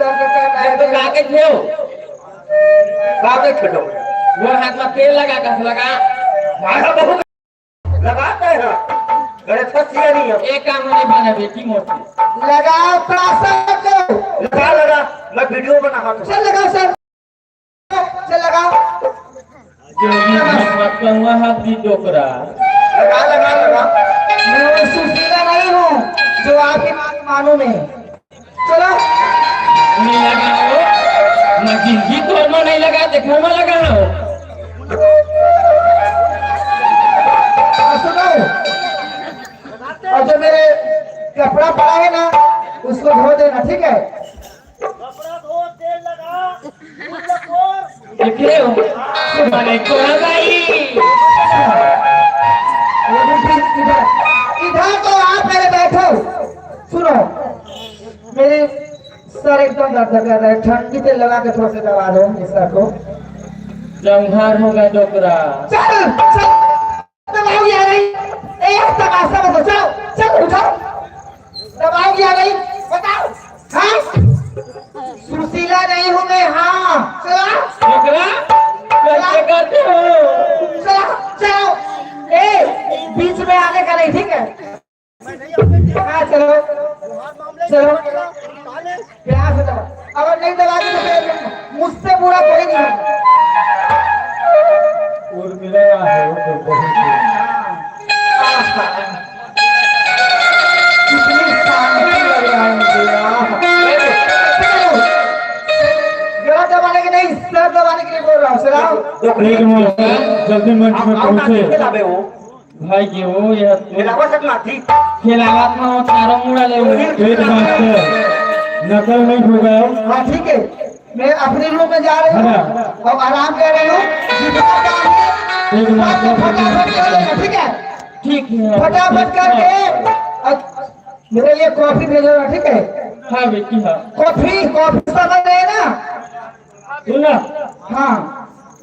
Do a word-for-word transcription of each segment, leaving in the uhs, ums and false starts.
ये तो का के थे हो? का के थे हो? वो हाथ में तेल लगा, कस लगा। मारा बहुत लगाते हैं। गलत फंस गया नहीं है। एक काम नहीं बना बेटी मोटी। लगाओ, प्रासा को। लगा, लगा। मैं वीडियो बना रहा हूँ। चल, लगाओ सर। चल, लगाओ। जो भी बात कहूँगा, हाथ दी डोकरा। लगा, लगा, लगा। मैं वो सुशीला नहीं हूँ, जो आपकी बात मानूं मैं। चलो। नहीं लगा हो, मैं जिंदगी तोड़ में नहीं लगा, देखो में लगा हो। और सुनो, और जो मेरे कपड़ा पड़ा है ना, उसको धो देना, ठीक है? कपड़ा धो, तेल लगा, फूल लकोर। देख रहे हो? मैंने कहा भाई। इधर, इधर तो आप मेरे बैठो। सुनो, मेरे सर एकदम दर्द कर रहा है, ठंडी तेल लगा के थोड़ा सा दबा दो इस सर को। जंघार होगा डोकरा। चल, चल, दबाओ यार, एक तमाशा बता, चल, चल, उठाओ, दबाओ यार, बताओ, हाँ? सुशीला नहीं हूँ मैं, हाँ, चला। डोकरा, कैसे करते हो? चला, चलो, ए, बीच में आने का नहीं, ठीक है? हाँ, चलो, चलो, प्यार से दबा। अगर नहीं दबाओगे तो फिर मुझसे बुरा कोई नहीं है। उर्मिला है वो तो बहुत ही। कितनी शांति लग रहा है मुझे, आह। गला दबाने के नहीं, सर दबाने के लिए बोल रहा हूँ, सुनाओ। एक मिनट, जल्दी मंच में पहुंचे। भाई जी, वो ये खेलावत है माथी। खेलावत में वो चारों मुड़ा ले वो। एक मास्टर, नकल नहीं होगा। हाँ, ठीक है, मैं अपने रूम में जा रही हूँ। हाँ। और आराम कर रही हूँ। जितना काम है, एक मास्टर, फटाफट कर लेना, ठीक है? ठीक है। फटाफट करके और मेरे लिए कॉफी भेजो ना, ठीक है? हाँ बेटी, हाँ। कॉफी, कॉफी समझ रहे हैं ना? सुन ना। हाँ।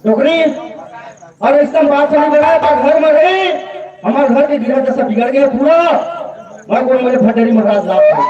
डोकरी, अरे, एकदम बात नहीं बना, तो घर में रही, हमारे घर के गृह दशा बिगड़ गए पूरा। मैं कोई मेरे भंडारी महाराज रात को।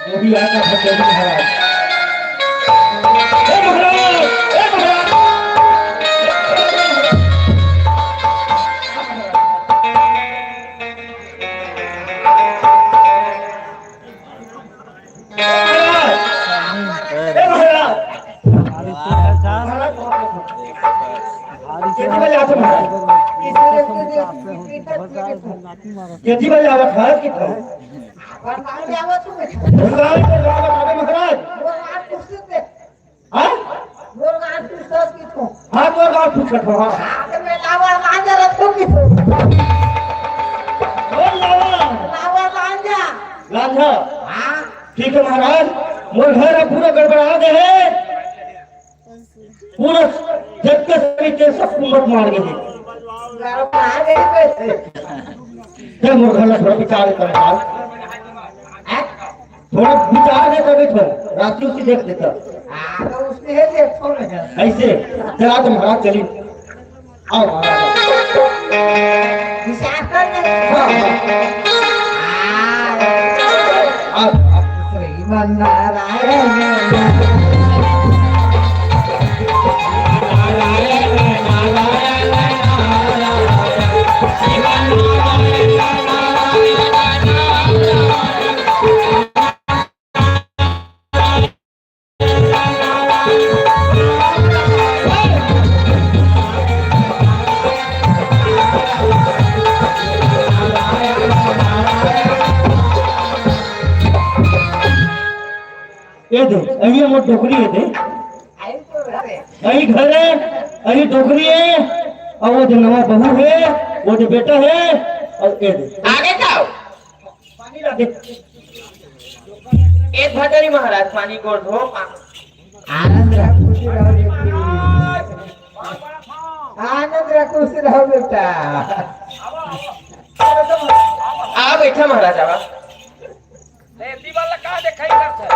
ये भी आता है जल्दी महाराज। हे महाराज, हे महाराज। हे महाराज। महाराज, महाराज। केती बजे आते महाराज? केती बजे आवत महाराज की तरफ? भंडारी के गाँव बतावे महाराज। हाँ? हाँ, तोर गाँव पूछत हो, हाँ। बोल लावा। लांझा। ठीक है महाराज, मोर घर अब पूरा गड़बड़ा गए है। पूरा जग के सभी के सब कुंभक मार गए। गड़बड़ा गए कैसे? जय मुरघा, थोड़ा विचार कर महाराज। थोड़ा विचार है तभी तो राजू से देख लेता। हाँ, तो उसने है देखो ना। ऐसे चला तो महाराज चली। आओ महाराज। विचार कर ले। हाँ, हाँ। हाँ। आओ। श्रीमन नारायण। ए दे, अभी मोर डोकरी हे दे। अभी घर हे, अभी डोकरी हे, अउ वो दे नवा बहू हे, वो दे बेटा हे, अउ ए दे। आगे का? पानी ला दे। ए भंडारी महाराज, पानी गोड़ धो। आनंद रहा, खुशी रहा बेटी। आनंद रहा, खुशी रहा बेटा। आवा, बैठा महाराज, आवा। ए, दीवाल ला का देखाई करत हे?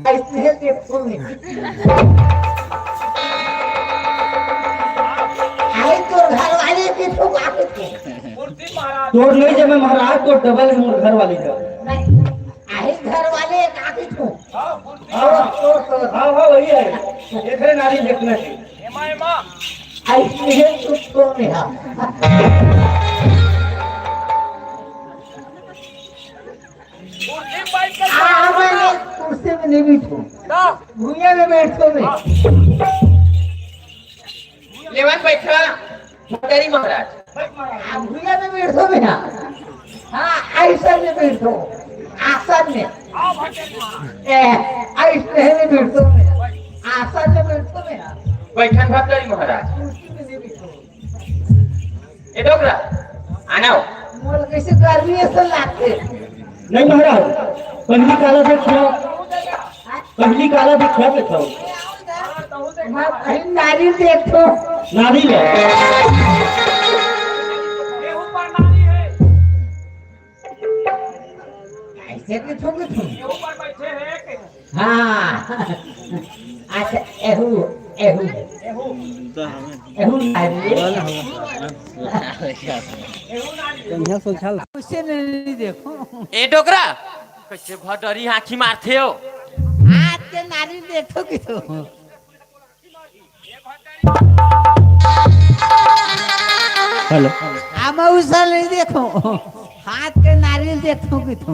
अइसने देखो मैं। आई तोर घर वाले के तो बात है। तोर नहीं जमे महाराज, तोर डबल हे मोर घर वाली का। नहीं, आई घर वाले का भी तू। हाँ, हाँ, हाँ, वही है। एकरे नारी देखना है। अइसने तू तो मेरा। कुर्सी में बैठ के आ, मैं कुर्सी में नहीं बैठो। ना। भुइयां में बैठो मैं। हाँ। लेवा बैठा, भंडारी महाराज। आ, भुइयां में बैठो मैं। हाँ, अइसन में बैठो। आसन में। हाँ, भंडारी महाराज। ए, अइसन में बैठो मैं। आसन में बैठो मैं। बैठन भंडारी महाराज। कुर्सी में नहीं बैठो। ए डोकरा, आना हो। मोला कइसे गर्मी अइसन लागथे। नहीं महाराज, पहिली काला देख लो, पहिली काला देख लो, देखो। मैं पहिली नारी देखो। नारी ले। अइसे के थोंगे थोंगे। हाँ। अच्छा, एहू, एहू, एहू नारी। कन्या सोचल। कइसे नहीं देखो? ए डोकरा, कइसे भंडारी आँखी मारथे हो? हाथ के नारी देखो कि तो। हेलो। हम उसल नहीं देखो, हाथ के नारी देखो कि तो।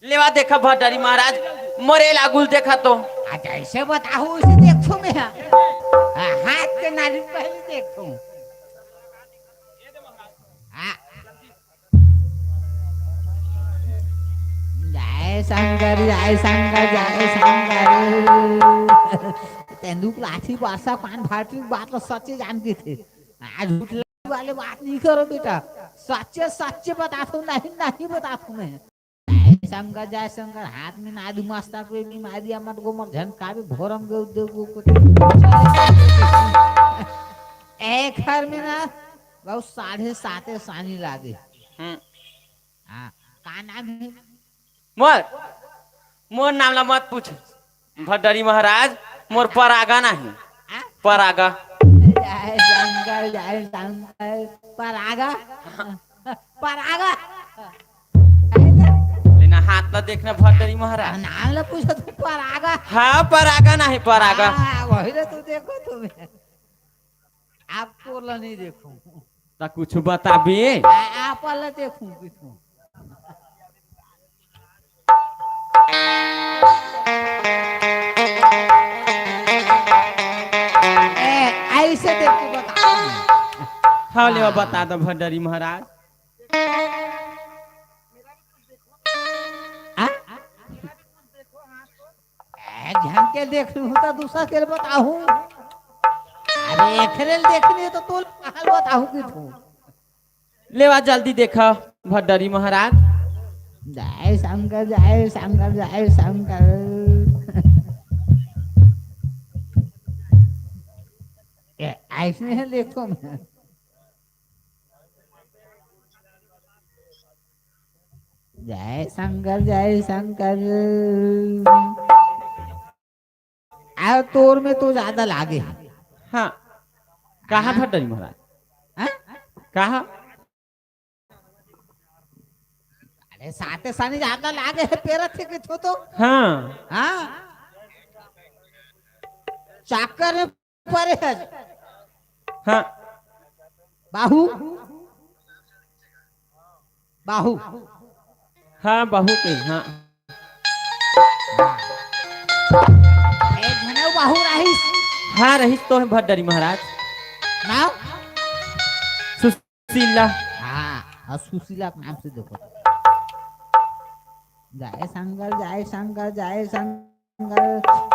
लेवा देखा भंडारी महाराज, मोरे लागूल देखा तो। अच्छा, अइसे बताओ, अइसे देखो मैं। हाँ, हाथ के नारी पहले देखो। हाँ। जय शंकर, जय शंकर, जय शंकर। तेंदुक लाठी बरसा पान फाटी बात तो सच्चे जान के थे। आज झूठ वाले बात नहीं करो बेटा, सच्चे सच्चे बताथों, नहीं नहीं बताथों मैं। जय शंकर, जय शंकर, हाथ में नादी मस्तक में भी मारी अमट गोमर झनकावे भोरम के उद्योग को। एक घर में ना बहुत साढ़े साते सानी लागे। हम्म। हाँ, का नाम है? मोर, मोर नाम ला मत पूछ भंडारी महाराज, मोर परागा नहीं। हाँ? परागा। जय शंकर, जय शंकर, परागा। परागा। लेना हाथ ला देखना भंडारी महाराज। नाम ला पूछो तो परागा। हाँ, परागा नहीं, परागा। हाँ, वही रे तू देखो तुम्हें। आप तोर ला नहीं देखो। ता कुछ बताबे? आ, आप ला देखो कुछ। ए, अइसे देख के बता। हाँ, लेवा हाँ। बता दो भंडारी महाराज। आ? ए, झन के देख लूँ तो दूसरा के बताहूँ। अरे, एकरे ल देखनी तो तोल हाल बताहूँ कि तू। लेवा जल्दी देखा भंडारी महाराज। जय शंकर, जय शंकर, जय शंकर। ए, अइसने हे देखो मैं। जय शंकर, जय शंकर। अउ तोर में तो ज्यादा लागे हे। हाँ। कहाँ हाँ। भंडारी महाराज? हाँ? कहाँ? अरे साते सानी ज्यादा लागे हे, पेरा थे के थो तो। हाँ। हाँ। चाकर में परे हे। हाँ। बाहू। बाहू। हाँ, बाहू के, हाँ। एक झने बाहू रहिस। हाँ, रहिस तो हे भंडारी महाराज। नाम? सुशीला। हाँ, हाँ, सुशीला के नाम से देखो। जय शंकर, जय शंकर, जय शंकर।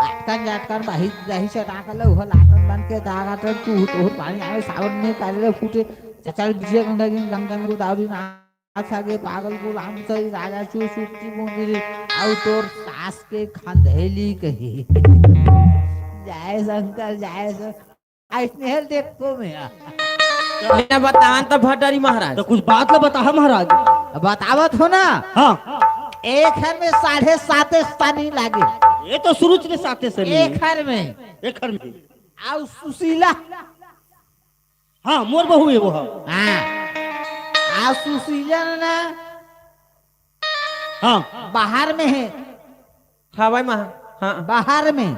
अटकन जटकन बही रही चटाकल, उहो लाटन बन के दागाटन तू तो पानी आवे, सावन में काले फूटे। चल बिजय गंगा जी, गंगा गोदावरी नाथ आगे पागल गुलाम सही राजा चू सुक्ति बोंदरी। आउ तोर सास के खंधेली कही। जय शंकर, जय शंकर। अइसने हेल देखो मैं। बिना बतावन तो भड्डरी महाराज। तो कुछ बात ला बताहा महाराज। बतावत हो ना। हाँ। एक हर में साढ़े साते सानी लागे। ये तो शुरू से साते सानी। एक हर में। एक हर में। आउ सुशीला। हाँ, मोर बहू है वो। हाँ। आउ सुशीला ना। हाँ। बाहर में है। हवय महा, हाँ। बाहर में।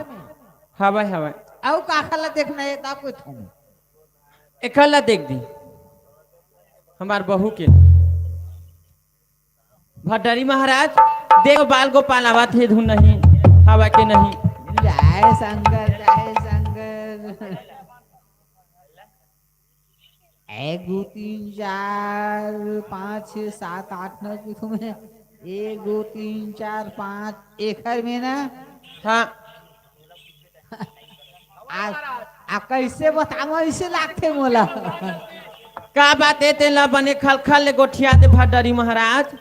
हवय, हवय। अउ काखर ला देखना है, ता कोई थोड़ी। एखर ला देख दी। हमार बहू के। भड्डरी महाराज, देखो बाल गोपाल आवत हे धुन नहीं, हवय के नहीं। जय शंकर, जय शंकर। एक, दो, तीन, चार, पाँच, छः, सात, आठ, नौ किथो में। एक, दो, तीन, चार, पाँच, एखर में ना। हाँ। आ, आ कैसे बतावं, ऐसे लागथे मोला। का बात हे, तेला बने खलखल ले गोठिया दे भड्डरी महाराज।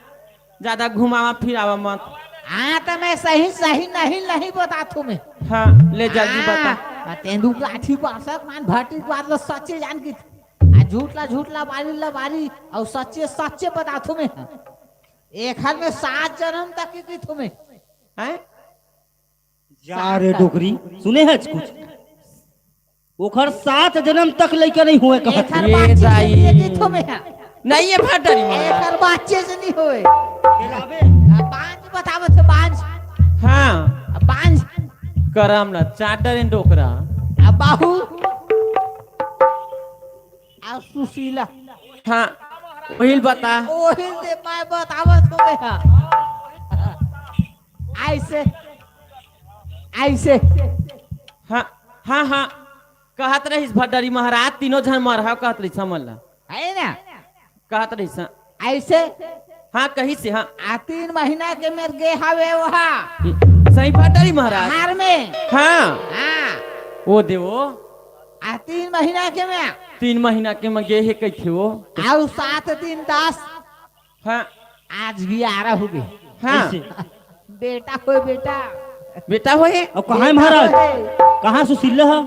ज्यादा घुमावा फिरावा मत। हाँ, तो मैं सही, सही नहीं, नहीं बताथों मैं। हाँ, ले जल्दी हाँ, बता। आ, तेंदू लाठी पासक मान भट्टी बात लो सच्चे जान की। आ झूठला, झूठला बारी ला बारी, अउ सच्चे, सच्चे बताथों मैं। एखर में सात जनम तक की, की थों मैं। हैं? जा रे डोकरी, सुने हच कुछ? ओखर सात जनम तक लइका नहीं होय कहत। एखर ये बातचीत दाई। से नहीं है कि थों में है। नहीं है भड्डरी महाराज। एखर बातचीत से नहीं होय। आ, बांझ बतावत है, बांझ। हाँ। आ, बांझ। करम ना, चाटर इन डोकरा। आ, बाहू। आ, सुशीला। हाँ। ओहिल बता। ओहिल दे मैं बतावत हो गया। ऐसे, ऐसे। हाँ, हाँ, हाँ। कहत रहिस भड्डरी महाराज, तीनों झन मरहा कहत रहिस, समझ ला। है ना? कहत रहिस, हाँ। ऐसे? हाँ, कहिस, हाँ। आ, तीन महीना के मेर गे हवे ओहा। सही भड्डरी महाराज? हार में। हाँ। हाँ। ओ देवो। आ, तीन महीना के में। तीन महीना के में गे हे कहिथे वो। आउ सात तीन दस। हाँ। आज ग्यारह हो गे। हाँ। कैसे? बेटा होय, बेटा। बेटा होय? अउ कहाँ हे महाराज? कहाँ सुशीला हे?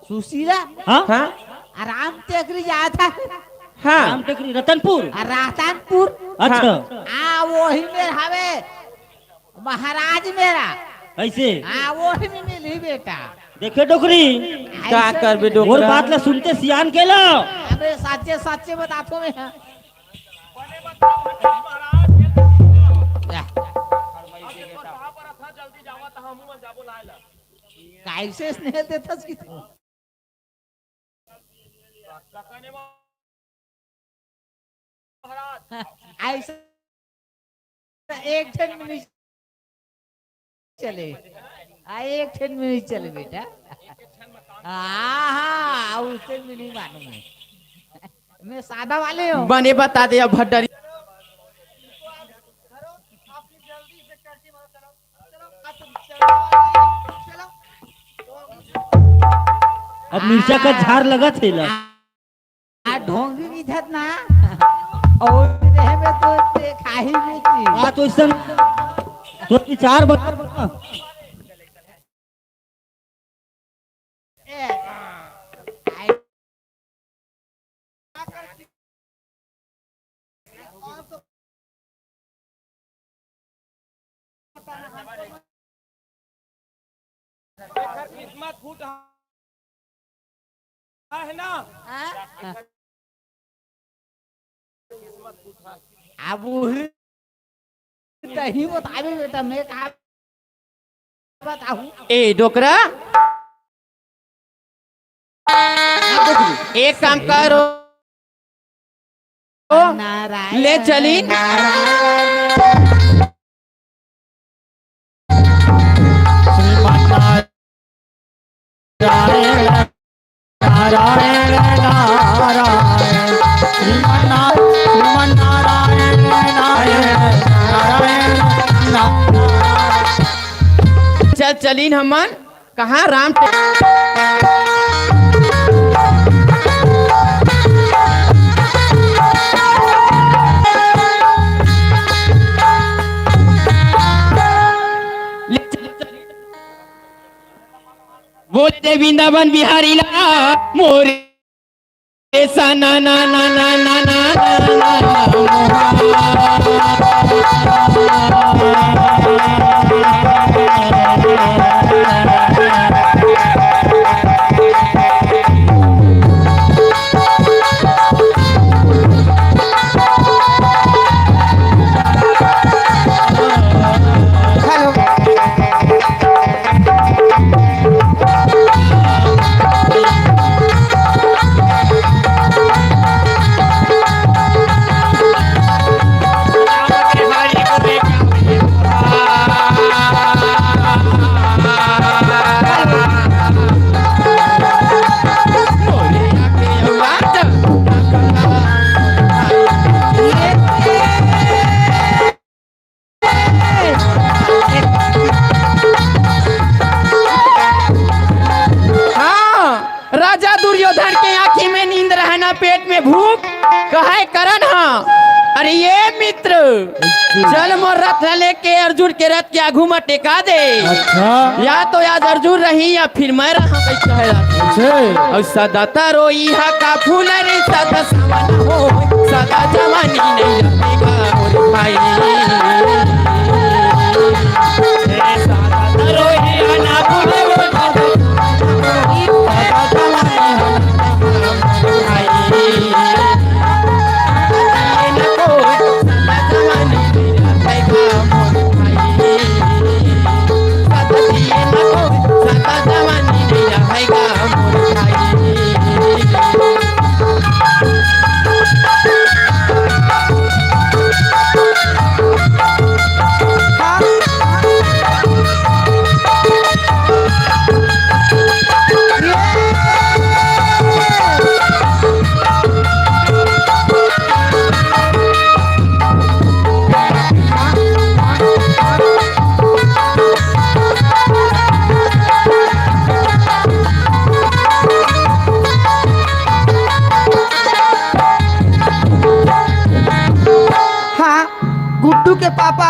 सुशीला? हाँ? हाँ? आ राम टेकरी जात हे। हाँ। राम टेकरी, रतनपुर? आ रतनपुर। अच्छा। हाँ। आ, ओही में हवे महाराज मेर। ऐसे? हाँ, ओही में मिलही बेटा। देखे डोकरी। का करबे डोकरा? मोर बात ला सुनते सियान के लो। अबे सच्चे, सच्चे बताथों मैं। कैसे स्नेह देथस कि तू? ऐसा एक ठन में नहीं चले। आ, एक ठन में नहीं चले बेटा। हाँ, हाँ, उससे भी नहीं मानूंगा। मैं सादा वाले हूँ। बने बता दे अब भड्डरी। अब मिर्चा का झार लगत हे ला। आ ढोंगी की धत ना। और रहे में तो ते खाही बेची। आ तो इसन तो विचार बता। ए, आई एकर किस्मत फूट है ना? हाँ? अब वही तही बतावे बेटा, मैं कहा बताऊं? ए डोकरा, एक काम करो, नारायण, ले चली। नारायण। श्रीमन नारायण, नारायण, नारायण, श्रीमन नारायण, श्रीमन नारायण, नारायण, नारायण, चलिन हमन कहाँ राम बोल दे वृंदावन बिहारी ला मोरे। हाँ, राजा दुर्योधन के आँखी में नींद रहे ना, पेट में भूख, कहे करन हा। अरे ये मित्र, चल मोर रथ ला लेके अर्जुन के रथ के आगू म टेका दे। अच्छा। या तो आज अर्जुन रही या फिर मैं रहा, कैसे है? अच्छा। अउ सदा तरोई हा का फूल रे, सदा सावन हो, सदा जवानी नहीं रहेगा मोर भाई। सदा तरोई हा ना फूल रे, सदा जवानी हो, मोर भाई। हाँ, गुड्डू के पापा,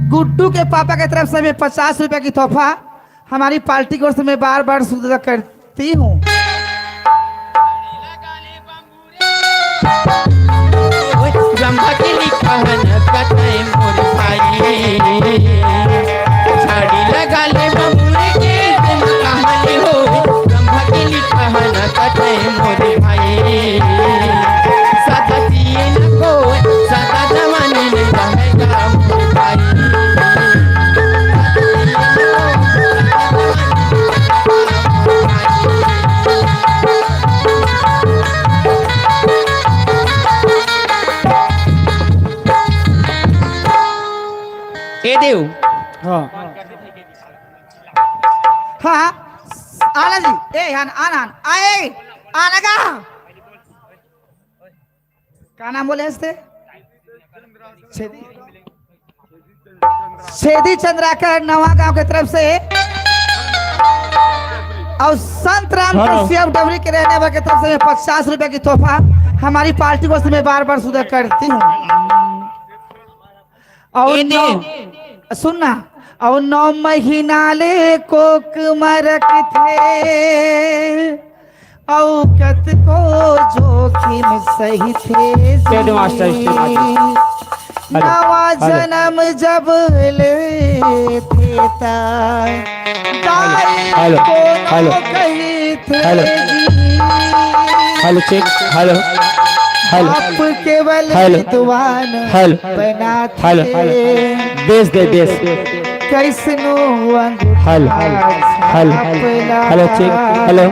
गुड्डू के पापा के तरफ से हमें पचास रुपए की तोहफा हमारी पार्टी की ओर से मैं बार बार सुविधा करती हूँ। ब्रह्मा के लिखा है न कटे मोर भाई, झाड़ी लगा ले बबुरे के तुम कहानी हो। ब्रह्मा के लिखा है न कटे मोर भाई, सदा जिए न को, सदा जवानी में रहेगा मोर भाई। ए देव। हाँ। हाँ, हाँ। आना जी। ए, आन, आन, आन। आए, आना का? का नाम बोले हस ते? छेदी, छेदी चंद्राकर नवा गांव के तरफ से और संत राम हाँ। कश्यप डबरी के रहने वाले की तरफ से मैं पचास रुपए की तोहफा हमारी पार्टी को मैं बार बार सुधा करती हूँ। और ए नौ, दे। सुन ना, और नौ महीना ले कोख म रखथे, अउ कतको जोखिम सहिथे जी। Headmaster, headmaster. हेलो, नवा हेलो। जनम जब लेथे ता, दाई हेलो, कोनो हेलो। कहिथे हेलो। जी। Hello, check. Hello, hello. आप केवल हेलो। विद्वान हेलो। बनाथे। Hello, hello. बेस दे, बेस। कैसनो अंगूठा हेलो, हेलो। छाप ला। Hello, check. हेलो।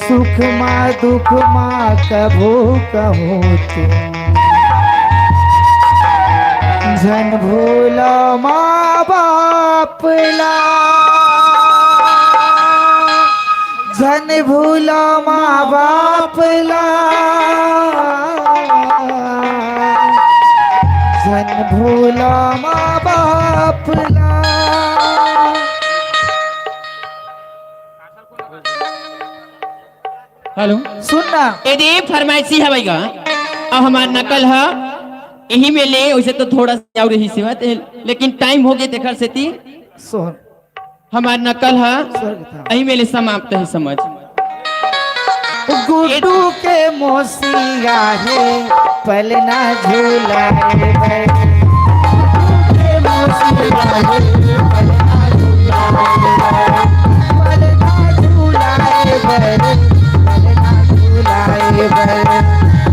सुख मा दुख मा कभू कहूँ तुम झन भूला माँ बाप ला, झन भूला माँ बाप ला, झन भूला माँ बाप ला। हेलो। सुन ना। ए दे, फरमाइशी हवई गा। अब हमार नकल ह, यही में ले, वैसे तो थोड़ा सा और रही सेवा, ते-, लेकिन टाइम हो गए, तेखर सेती। सुन। हमार नकल ह, स्वर्ग था। यही में ले समाप्त है, समझ। गुड्डू के मोसिया हे, पलना झूला रे। गुड्डू के मोसिया हे, पलना झूला रे।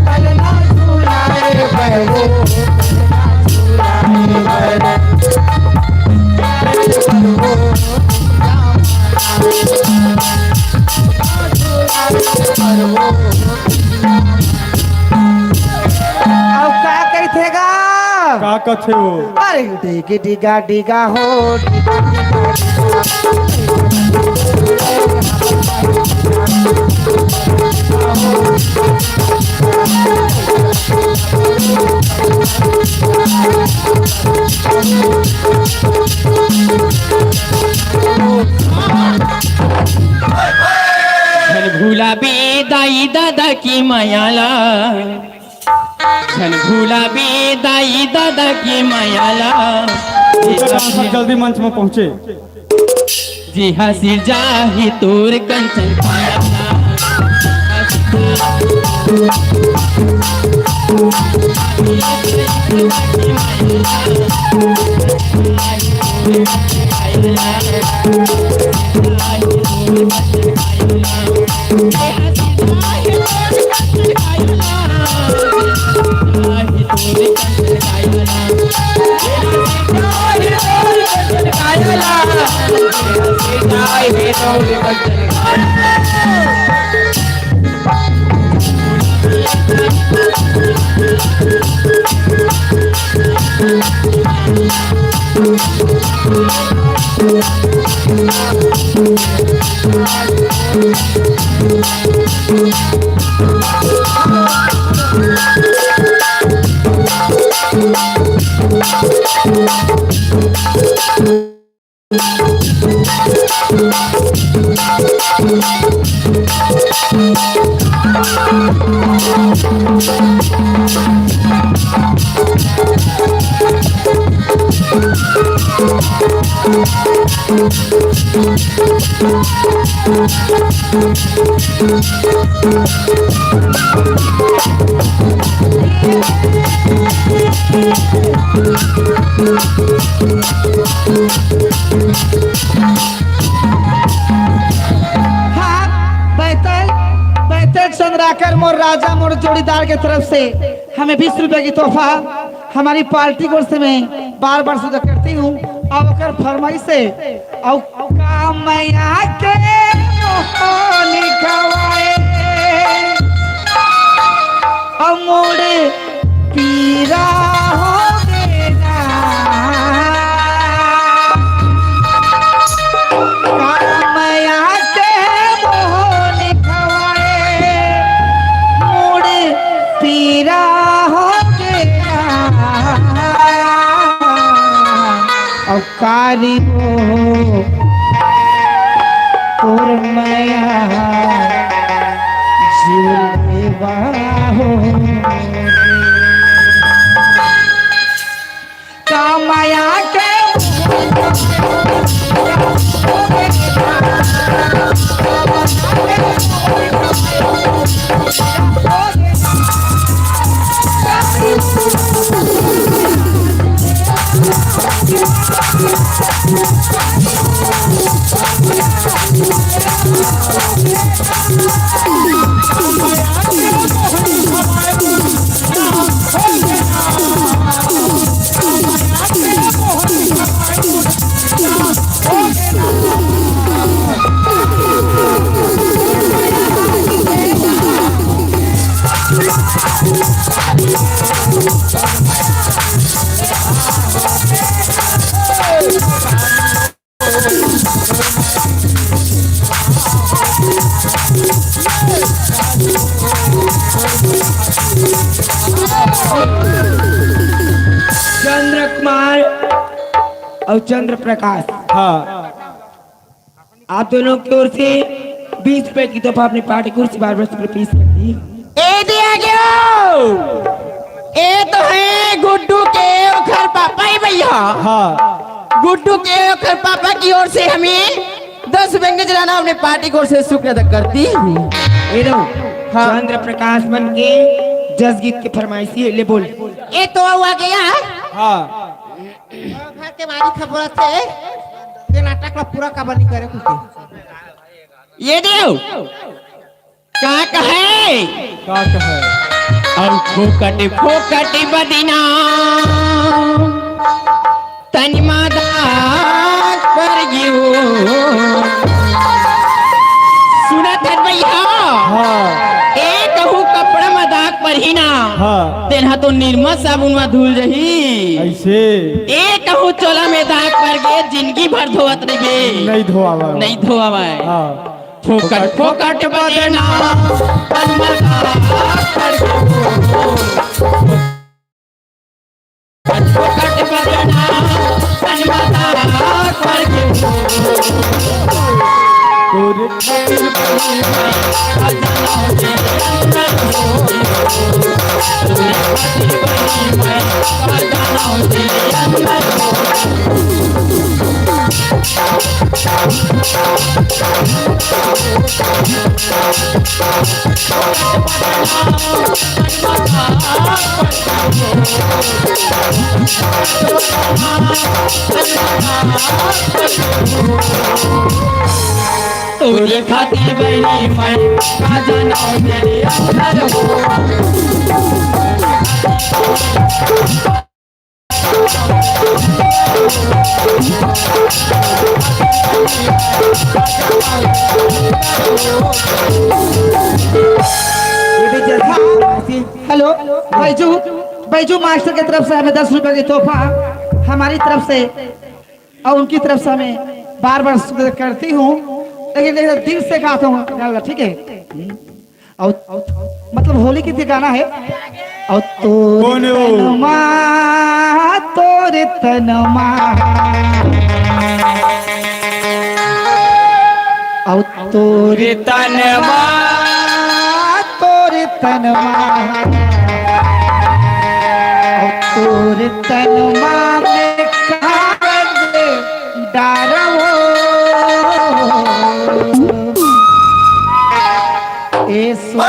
पलना झूला रे। अउ का कहिथे गा? का कथे वो? अरे डिग डिगा डिगा हो, डिग डिगा डिगा। झन भुलाबे दाई ददा के मया ला, झन भुलाबे दाई ददा के मया ला। जल्दी मंच में पहुंचे। जी हासिल जाही तोर कंचन पाया। हाँ, बैतल, बैतल चंद्राकर मोर राजा, मोर जोड़ीदार के तरफ से हमें बीस रुपए की तोहफा हमारी पार्टी की ओर से मैं बार बार सुधा करती हूँ। अब ओकर फरमाइश है, अब का मैया के मोहन खवाए, अब मोर पीरा हो गे ना। का मैया के मोहन खवाए, मोर पीरा हो गे ना। अब कारी हो तोर मया जुलवा हो। का मया के चंद्र कुमार और चंद्र प्रकाश, हाँ। आप दोनों की ओर से बीस रुपए की तोहफा अपने पार्टी कुर्सी बार बार पेश कर दी। ए दे आ गयो। ए तो है गुड्डू के ओखर पापा ही भैया। हाँ। गुड्डू के ओखर पापा की ओर से हमें दस रुपए के जलाना अपने पार्टी की ओर से शुक्रिया अदा करती हूँ। ये लो, हाँ। चंद्र प्रकाश मन के जस गीत के फरमाइशी है, ले बोल। ए तो आ गया। हाँ। घर के बारी खबर से के नाटक ला पूरा काबर नहीं करे कुछ। ये देव, का कहे? का कहे? अउ फोकट फोकट बदना तन मा दाग पर गियो। सुनत हन भैया? हाँ। ए कहूँ कपड़ा मा दाग परही ना, हाँ। तेन हा तो निरमा साबुन मा धुल जही। ऐसे? ए कहूँ चोला में दाग पर गे, जिंदगी भर धोवत रहिबे। नहीं धोआवा। नहीं धोआवा। हाँ। फोकट फोकट बदना तन मा दाग पर गियो। फोकट बदना तन मा दाग पर गियो। तोरे खातिर बनी मैं, तोरे खातिर बनी मैं, तोरे खातिर बनी मैं, का जानव तेरे अंदर हो। हेलो, बैजू, बैजू मास्टर की तरफ से हमें दस रुपए की तोहफा, हमारी तरफ से और उनकी तरफ से हमें बार बार शुक्रिया करती हूँ, लेकिन ये दिल से गाता हूँ, ठीक है? और मतलब होली के लिए गाना है। और तोर कौन है वो? तनमा, तोर तनमा, और तोर तनमा, तोर तनमा, और तोर तनमा में कागज डारवो। एसो के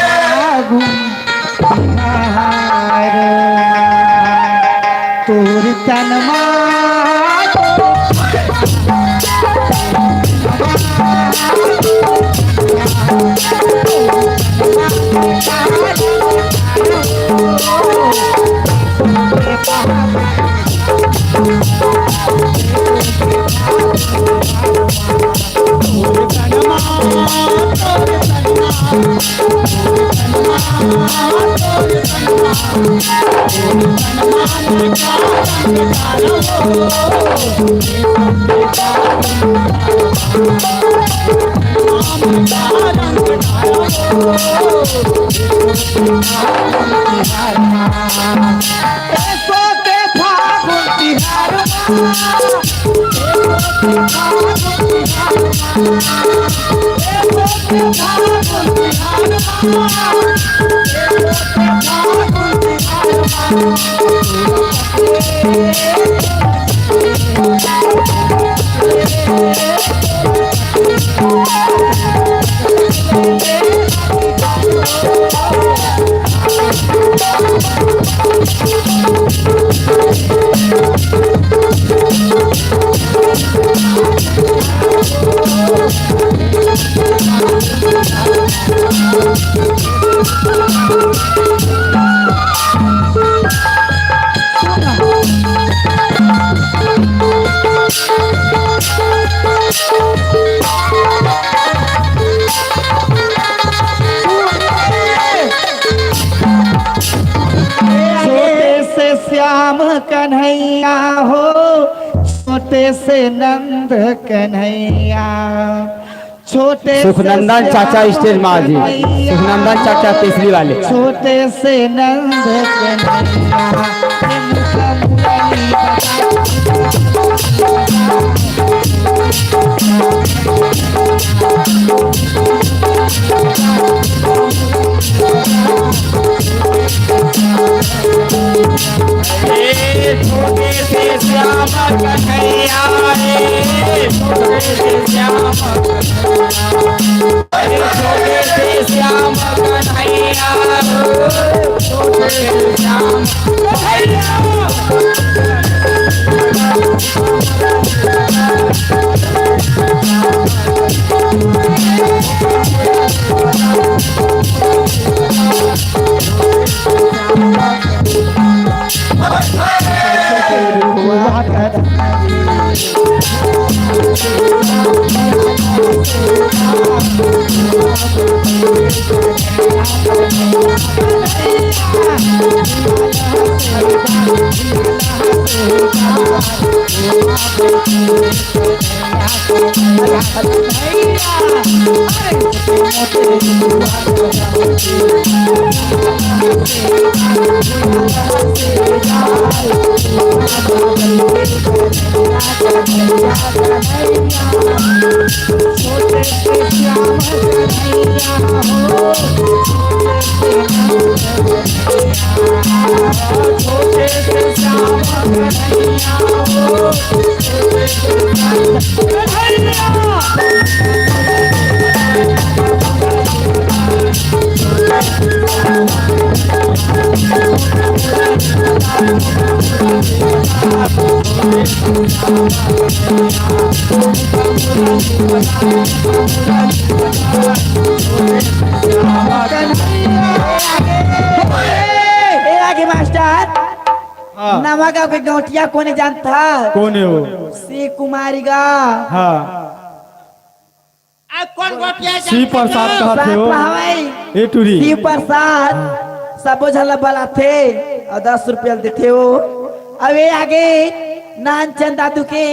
फागुन तिहार, तोर तनमा छोटे से श्याम कन्हैया हो, छोटे से नंद कन्हैया, छोटे से सुखनंदन चाचा श्याम स्टेज में आ जी। कन्हैया, सुखनंदन चाचा तीसरी वाले। छोटे से नंद कन्हैया, इनका मुरली बजा। ए, आगे मास्टर। हाँ। नवा गांव के गौटिया कोने जानता? कोने हो? शिव कुमारी गा। हाँ। अब कौन गोटिया शिव प्रसाद जानता? कहत हे हो। साथ में हवई। ए टूरी। शिव प्रसाद, सबो झन ला बलाथे अउ दस रुपया देथे हो। अब ए आगे नानचंद दादू के,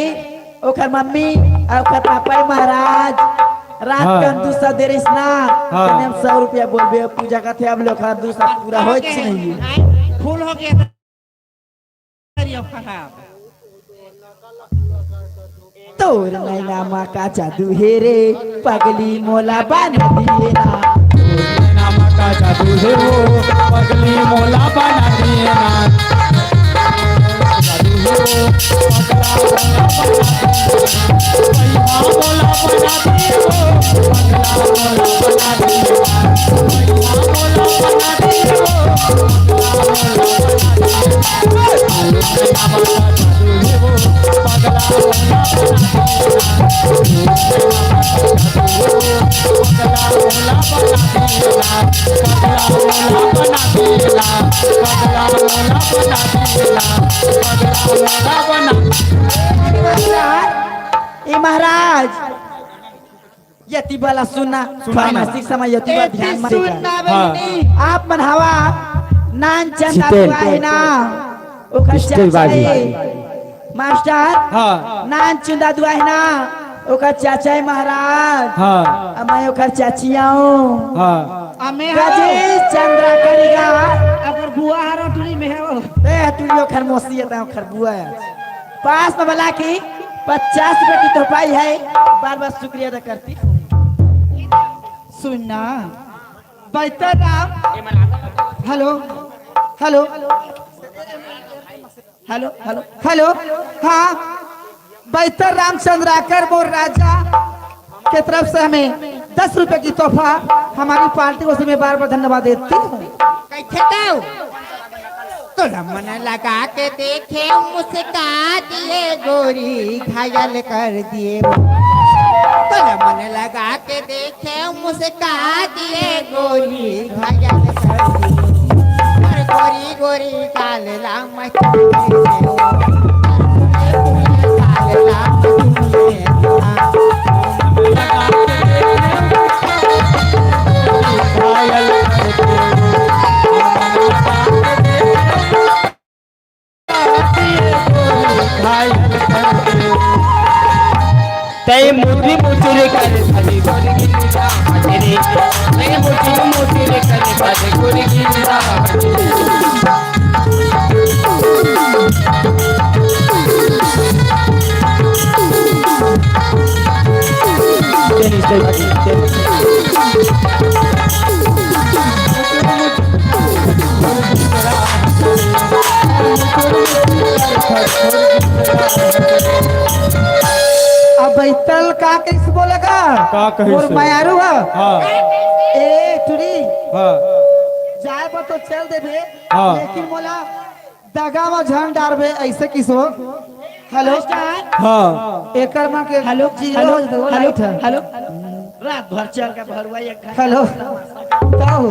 ओकर मम्मी अउ ओकर पापा महाराज रात हाँ। कन दू सौ दे रहिस ना, हाँ। तने हम सौ रुपया बोलबे, पूजा करथे, अब ले ओकर दू सौ पूरा होइच नहीं। फूल हो गया। तोर नैना मा का जादू हे रे, पगली मोला बांध दिए ना। नैना मा का जादू हे वो, पगली मोला बांध दिए ना। जादू हे वो, पगला मोला बांध दिए ना। भैया मोला बांध दिए वो, पगला मोला बांध दिए ना। भैया मोला बांध दिए वो, पगला मोला बांध दिए ना। ए महाराज, यति बला सुनना, सुनना ना। मासिक समय यति बला ध्यान मा सुनना हाँ। बहिनी। आप मन हवा नानचंद दादू हे ना, ओकर चाचा हे। मास्टर, हाँ। नानचंद दादू हे ना, ओकर चाचा हे महाराज। हाँ। अउ मैं ओकर चाची आऊँ। हाँ। अमे गजेश चंद्राकर गा। अगर बुआ हरो टूरी में हो। ए, टूरी ओकर मौसी हे, त ओकर बुआ हे। पास में बला की पचास रुपया की तोहफा हे, बार बार शुक्रिया अदा करती। सुनना, Baitar Ram, hello, hello, hello, hello, hello, हाँ, बैतर राम चंद्राकर मोर राजा के तरफ से हमें दस रुपए की तोहफा हमारी पार्टी को मैं बार बार धन्यवाद देती हूँ। कैसे तो? तोला मन लगा के देखे, मुस्का दिए गोरी, घायल कर दिए वो। तोला मन लगा के देखे, मुस्का दिए गोरी, घायल कर दिए। हर गोरी गोरी काल लाम तै मुचुर मुचुर कर सभी गोरी गिरजा रे। तै मुचुर मुचुर कर सभी गोरी गिरजा रे। अब बैतल का कइसे बोलेगा? का कहिस? मोर मयारू ह। हाँ। ए, टुरी। हाँ। तो चल देबे, हाँ। लेकिन मोला दगा म झन डारबे, अइसे किसो। हेलो। मास्टर। हाँ। एकर म के हेलो, जीरो हेलो, हो जथे, वो हेलो, लाइट ह। हेलो। रात भर चल के भरुआ एक घंटा हेलो। बताओ।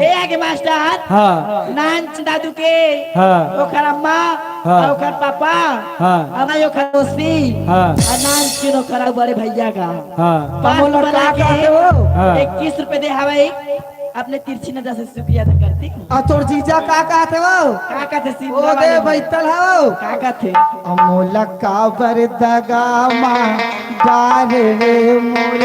ए आगे मास्टर। हाँ। नान दादू के, हाँ। ओकर अम्मा, हाँ। अउ ओकर पापा, हाँ। अउ ओकर दोस्ती, हाँ। अउ नान चुनो करा बड़े भैया का। हाँ। पाँच मोला बना का के कहते हो? हाँ। इक्कीस रुपए दे हवे, अपने तिरछी नजर से शुक्रिया अदा करती हूँ। आ तोर जीजा का कहते हो? का कहते ओ सिंधुआ दे वाले में? बैतल हो। का कहते? अमोला काबर दगा मा डारे रे मोर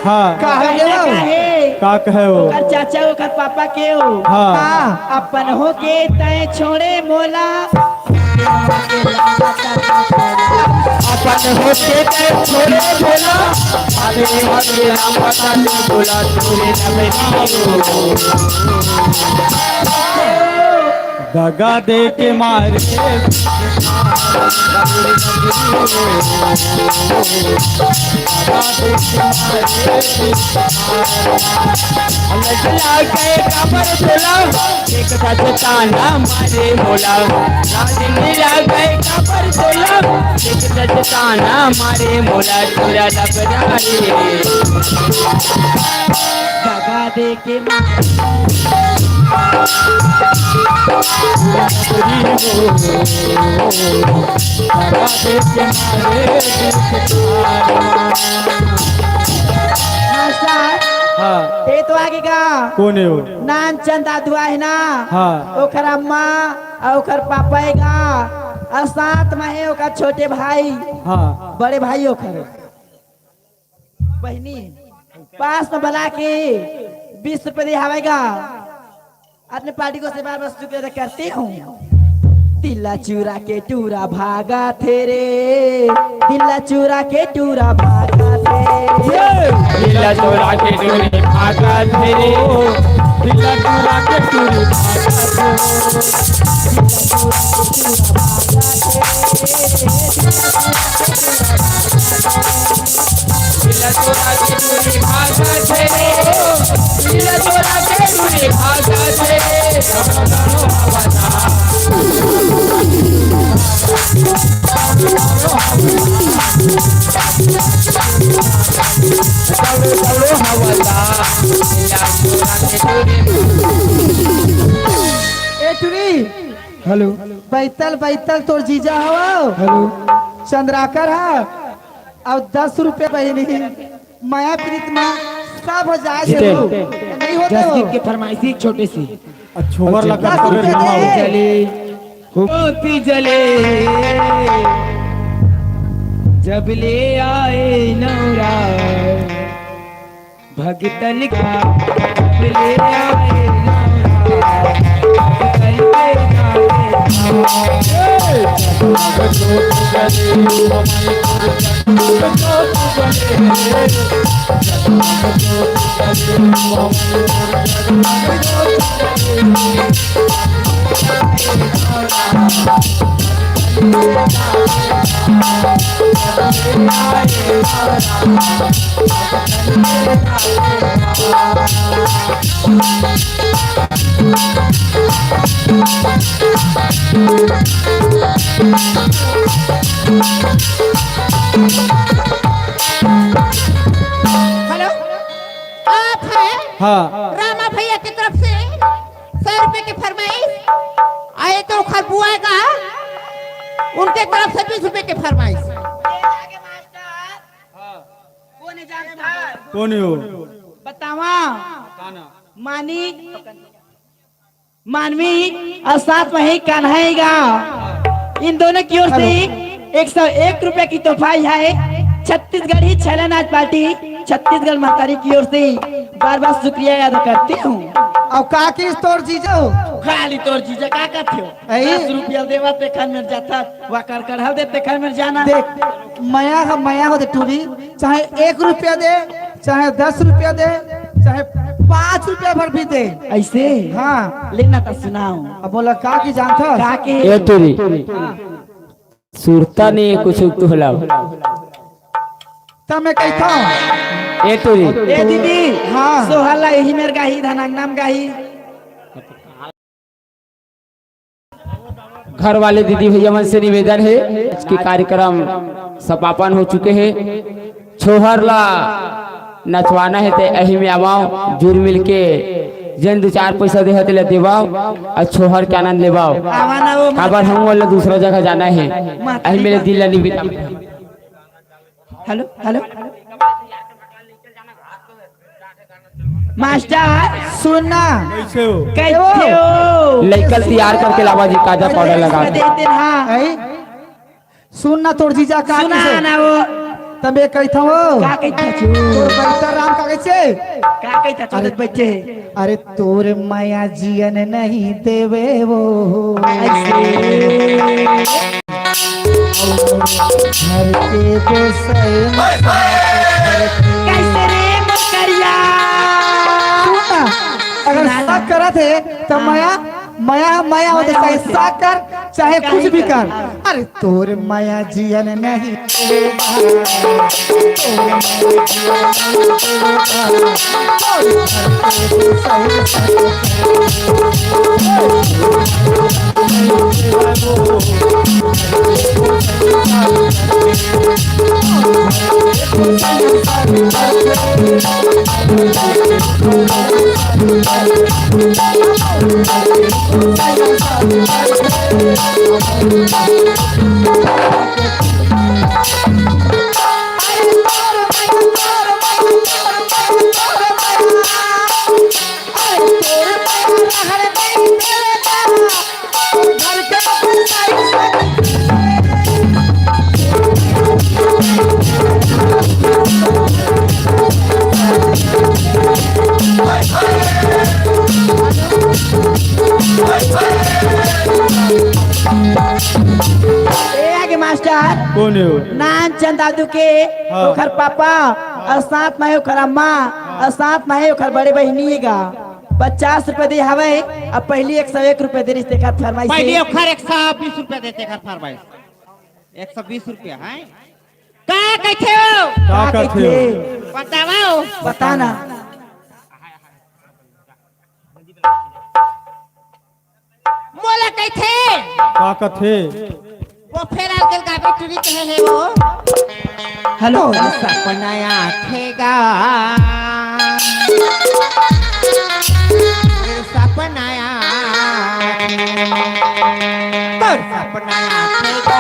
हाँ। का हो गया? का कहे हो? ओकर चाचा, ओकर पापा के हो। हाँ। अपन हो के तय छोड़े मोला। अपन हो के तय छोड़े मोला। अरे हरे राम पता नहीं बोला तूने नबरी। दगा दे के मारे। लग गए कमर बोला, एक सच ताना मारे मोला। राज मिला गए कमर बोला, एक सच ताना मारे मोला। चुरा लबरारी दगा दे के मारे। मास्टर, हाँ। ये तो आगे का कौन है वो? नानचंद दादुआ है ना? हाँ। ओकर अम्मा अउ ओकर पापा है गा, अउ साथ में है ओकर छोटे भाई, हाँ। बड़े भाई ओकर बहिनी। पास में बला के बीस रुपए दे हवे गा। अपने पार्टी को से बार बार शुक्रिया अदा करती हूँ। तिल्ला चूरा के टूरा भागा थे रे, तिल्ला चूरा के टूरा भागा थे। तिल्ला चूरा के टूरी भागा थे रे, तिल्ला चूरा के टूरी भागा थे। तिल्ला चूरा के टूरी भागा थे रे, तिल्ला चूरा के टूरी भागा थे। ए टुरी, हेलो। बैतल, बैतल तोर जीजा हवव। हेलो। चंद्राकर हा। अउ दस रुपया बहिनी, मया प्रीत मा सब हो जाए जितेन, जरूर। नहीं होते दस हो। गीत के फरमाइशी एक छोटे सी। अच्छा, ओवर लगा दस रुपया दे। जले, होती जले, जब ले आए नवरा, भगतन का जब ले आए नवरा, भगतन के जाए। हेलो, आप हैं? हाँ। रामा भैया की तरफ से सौ रुपए की फरमाइश आए तो खरबुआ का। उनके तरफ से बीस रुपए के फरमाइश। ए आगे मास्टर। हाँ। कोन हे जानत हस? कोन हे वो? बतावा। बताना। मानी, मानवी और साथ में ही कान्हा हे गा। इन दोनों की ओर से हेलो। एक सौ एक रुपए की तोहफा है। छत्तीसगढ़ी छैला नाच पार्टी, छत्तीसगढ़ महतारी की ओर से बार बार शुक्रिया अदा करती हूँ। अब का किस तोर जीजा हो? खाली तोर जीजा का करते हो? अई? दस रुपया देवा ते खान में जाता, वा कर कर हल देते खान में जाना। देख, मया ह, मया होथे टूरी, चाहे एक रुपया दे, चाहे दस रुपया दे, चाहे पाँच रुपया भर भी दे। ऐसे? हाँ। लेना तो सुनाओ। अब बोला का की जानत हस? का के? ए टूरी। हाँ। सुरता नहीं कुछ तोला। त मैं कहता हूँ। ए टूरी। ए दीदी। हाँ। सोहर ला यही मेर गाही, धनांगनाम गाही। घर वाले दीदी भैया मन से निवेदन हे, आज के कार्यक्रम समापन हो चुके हे। छोहर ला नचवाना हे ते एही में आवाव, जुर मिल के जेन दू चार पैसा देहे तेला देवाव, अउ छोहर के आनंद लेवाव। आवा ना वो काबर हम वाला दूसरा जगह जाना हे, महतारी एही मेरे का दिल ला निवेदन। Hello, hello. मास्टर। सुन ना। कैसे हो? कैसे हो? लइका ल तैयार करके लावा जी, काजर पाउडर लगा के। देते ना। हैं? सुन ना, तोर जीजा का सुना कइसे? ना वो। तबे कहिथंव। का कहिथंव? तोर बहिनी राम का कइसे? का कहिथंव? अरे, चलत बच्चे। अरे, तोर मया जियन नहीं देवे वो। ऐसे। घर के गोसाई। कैसे रे मकरिया? सुन ना, अगर सुना ना। शक करत हे, त हाँ। मया, मया, मया होथे, मया चाहे होथे। शक कर, चाहे कुछ भी कर। हाँ। अरे, तोर मया जियन नहीं। ए आगे मास्टर। कोन हे वो? नानचंद दादू के, हाँ। ओखर पापा, अउ साथ में ओखर अम्मा, अउ साथ में ओखर बड़े बहिनी गा। पचास रुपया दे हवय, अब पहिली एक सौ एक रुपया दे रिहिस तेखर फरमाइश पहिली हे। ओखर एक सौ बीस रुपया दे तेखर फरमाइश। एक सौ बीस रुपया हे। का कहिथे वो? का कहिथे? बतावा वो। बता ना। मोला कहिथे। का कथे? वो फेर आजकल का भी टूरी कहे हे वो। हेलो। तोर सपना आथे गा। सपना आथे। तोर सपना आथे गा।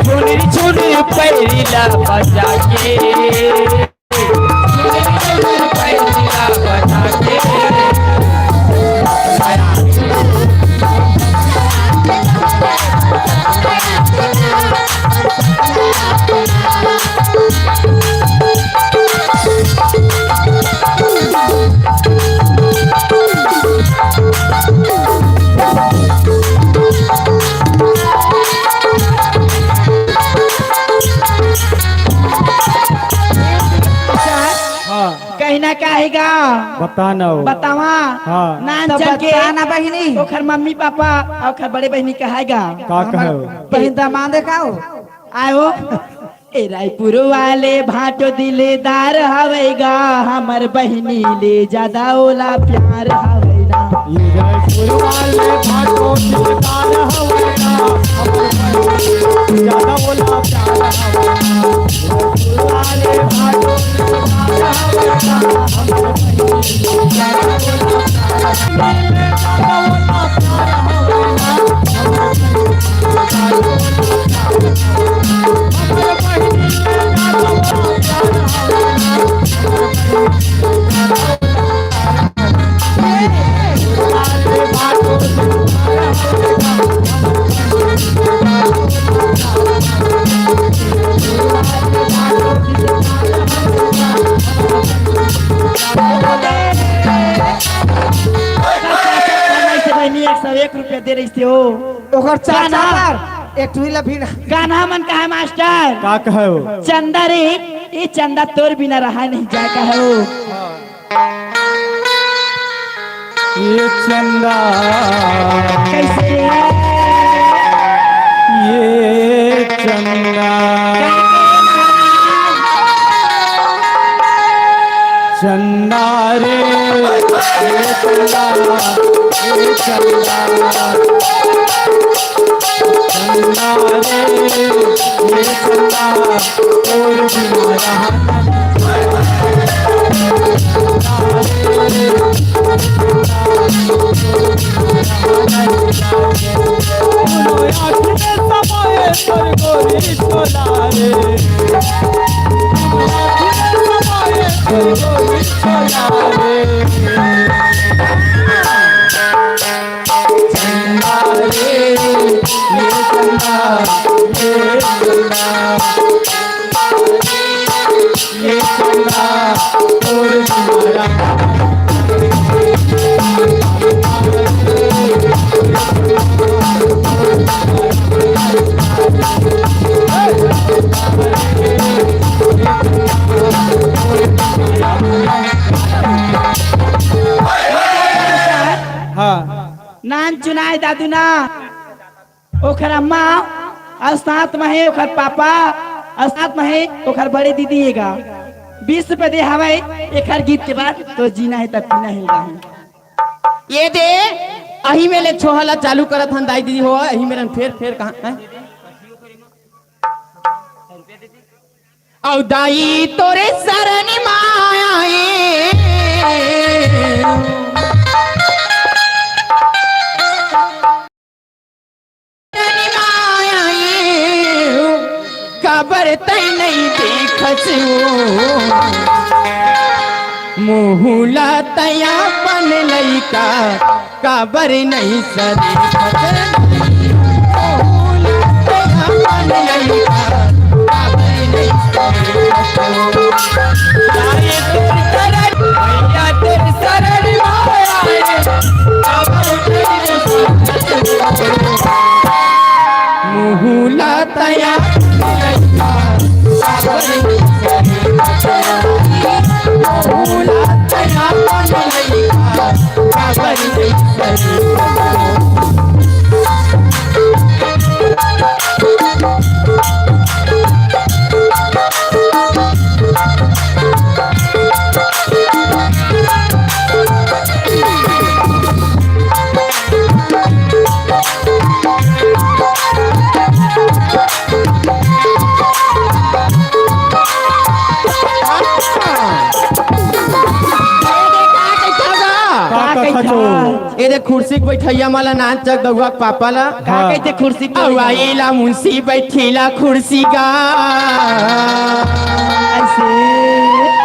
छोरी छोरी पैरी ला बजा के। हाँ। कहीं ना कहीं गा। बता ना वो। बतावा। हाँ। नानचंद के बता ना बहिनी। ओखर मम्मी पापा अउ ओखर बड़े बहिनी कहाय गा। का कहे हो? बहिन दामाद हे का वो? आय वो। ए रायपुर वाले भाटो दिलदार हवय गा, हमर बहिनी ले जादा ओला प्यार हवय ना। ए रायपुर वाले भाटो दिलदार हवय ना, हमर बहिनी ले जादा ओला प्यार हवय ना। रायपुर वाले भाटो दिलदार हवय ना, हमर बहिनी ले जादा एक रुपया दे रहिस ते हो। ओकर चाचा गाना। बर एक ठुरी ला भी ना। गाना मन कहे मास्टर। का कहे हो? चंदा रे, ये चंदा तोर बिना रहा नहीं जाए कहे हो। ये चंदा, कैसे? ये चंदा, चंदा रे, ये चंदा, ये चंदा, चंदा रे, ये चंदा, तोर बिना रहा हाँ। नान चुनाय दादू ना, ओखर अम्मा अउ साथ म हे ओखर पापा अउ साथ म हे ओखर बड़े दीदी हे गा। बीस रुपया दे हवय, एखर गीत के बाद तो जीना हे त पीना हे गा। ये दे, अही मेले छोहला चालू करत हन दाई दीदी हो, अही मेरन फेर फेर कहाँ हैं? अउ दाई तोरे सरन माए काबर तै नइ देखस ओ? मुहूला तै अपन लइका काबर नइ सरेखस? मुहूला तै अपन लइका काबर नइ सरेखस ओ? मुहूला तया का का कथा चो? ए दे खुर्सी के बैठइया माला नान चक दउहा के पापा ला। का हाँ। कहिथे खुर्सी के अउ बैठइया? आइला मुंशी बैठीला खुर्सी गा। अइसे।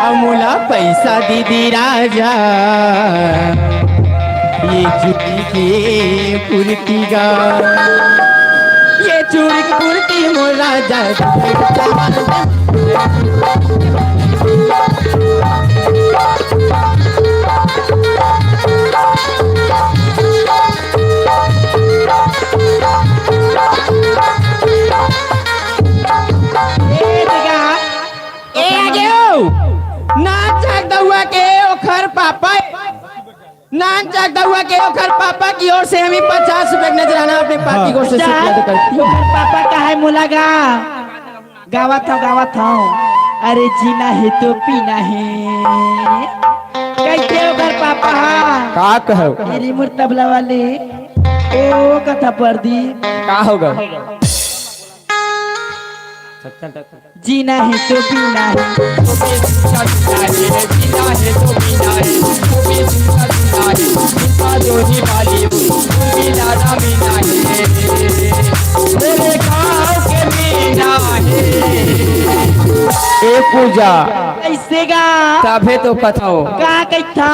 अउ मोला पैसा दीदी राजा, ये चुरी के कुर्ती गा, ये चुरी के कुर्ती मोर राजा। ए दउहा के ओखर पापा, नान चक दउहा के ओखर पापा की ओर से हमी पचास रुपया के नजराना अपने पापा की ओर से शुक्रिया अदा करती हूँ। ओखर पापा का है मोला गा? गावत हव, गावत हव। अरे जीना हे तो पीना हे। कहिथे ओखर पापा हा? का कहव? अरे मोर तबला वाले। ओ कथा परदीप। का होगा? जीना हे तो पीना हे। ए पूजा। कइसे गा? तभे तो कथा हो। का कहिथा?